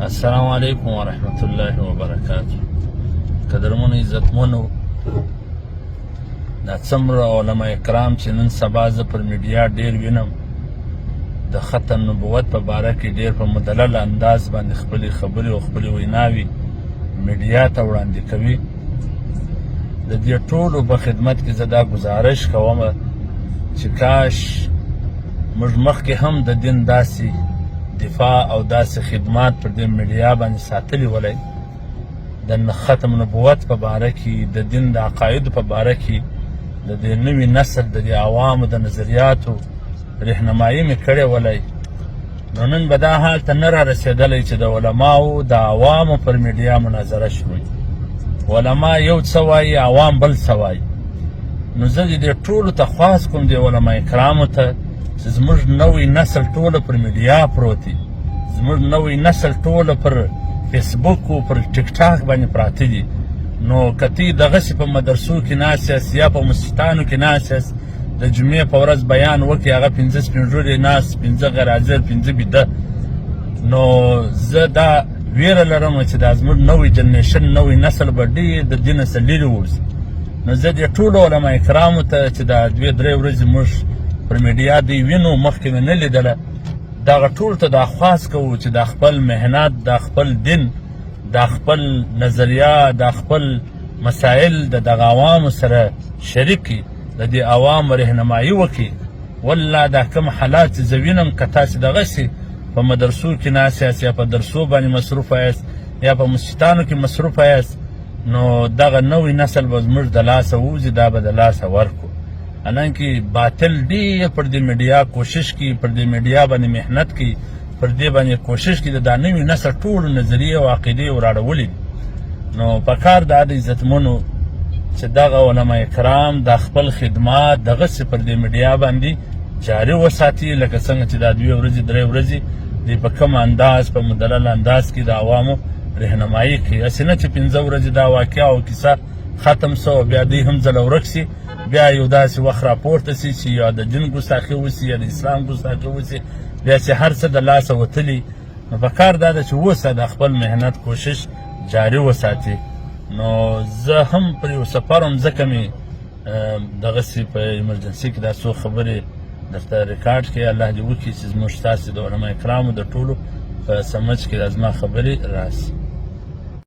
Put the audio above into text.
السلام علیکم ورحمت الله وبرکاته. قدرمنو عزتمنو، دا څومره علما کرام چې نن سبا زه پر میډیا ډیر وینم، د ختم نبوت په باره کې ډیر په مدلل انداز باندې خپلې خبرې او خپلې ویناوې میډیا ته وړاندې کوي، د دې ټولو په خدمت کې زه دا ګزارش کوم چې کاش موږ مخکې هم د دین داسې دفاع او داسې خدمات پر دې میډیا باندې ساتلي ولای، د ختم نبوت په باره کې، د دین د عقایدو په باره کې، د دې نوي نسل د دې عوامو د نظریاتو رهنمایي مې کړې ولای، نو نن به دا حال ته نه را رسېدلی چې د علماو د عوامو پر میډیا مناظره شروع. علما یو څه وایي، عوام بل څه وایي. نو زه دې ټولو ته خواست کوم، دې علما کرامو ته، چې زموږ نوی نسل ټوله پر میډیا پروت دی، زموږ نوی نسل ټوله پر فیسبوک او پر ټیک ټاک باندې پراته دي. نو که تی دغسې په مدرسو کې ناست یاست یا په مسجدانو کې ناست یاست، د جمعې په ورځ بیان وکړي، هغه 5 سپین ږیري ناست، 5 غیر حاضر، 5 بیده. نو زه دا ویره لرم چې دا زموږ نوی جنریشن، نوی نسل به ډېر د دین څخه لرې ووځي. نو زه دې ټولو علما کرامو ته چې دا دوې درې ورځې موږ پر میډیا دی وینو، مخکې مې نه لیدله، دغه ټول ته دا خواست کوو چې دا خپل محنت، دا خپل دین، دا خپل نظریه، دا خپل مسایل د دغه عوامو سره شریک کړي، د دې عوامو رهنمایي وکړي. والله دا کوم حالات چې زه وینم، که تاسې دغسې په مدرسو کې ناست یاست یا په درسو باندې مصروف یاست یا په مسجدانو کې مصروف یاست، نو دغه نوی نسل به زموږ د لاسه ووځي، دا به د لاسه ورکړو. حالانکه باطل ډېر پر دې میډیا کوشش کوي، پر دې میډیا باندې محنت کوي، پر دې باندې کوشش کوي د دا نوي نسل ټولو نظریې او عقیدې وراړولې دي. نو په کار دا د عزتمنو چې دغه علما کرام دا خپل خدمات دغسې پر دې میډیا باندې جاري وساتي، لکه څنګه چې دا دوې ورځې درې ورځې دی په کوم انداز، په مدلل انداز کې د عوامو رهنمایي کوي. هسې نه چې 5 ورځې دا واقعه او کیسه ختم سو، بیا دوی هم ځله ورک سي، بیا یو داسې وخت راپورته سي چې یا د دین ګستاخي وسي یا د اسلام ګستاخي وسي، بیا چې هر څه د لاسه وتلي. نو په کار دا ده چې اوسه د خپل محنت کوشش جاري وساتي. نو زه هم پر یو سفر وم، ځکه مې دغسې په ایمرجنسي کې دا څو خبرې درته ریکارډ کړې. الله دې وکړي چې زموږ ستاسې د علما کرامو د ټولو په سمج کې دا زما خبرې راسي.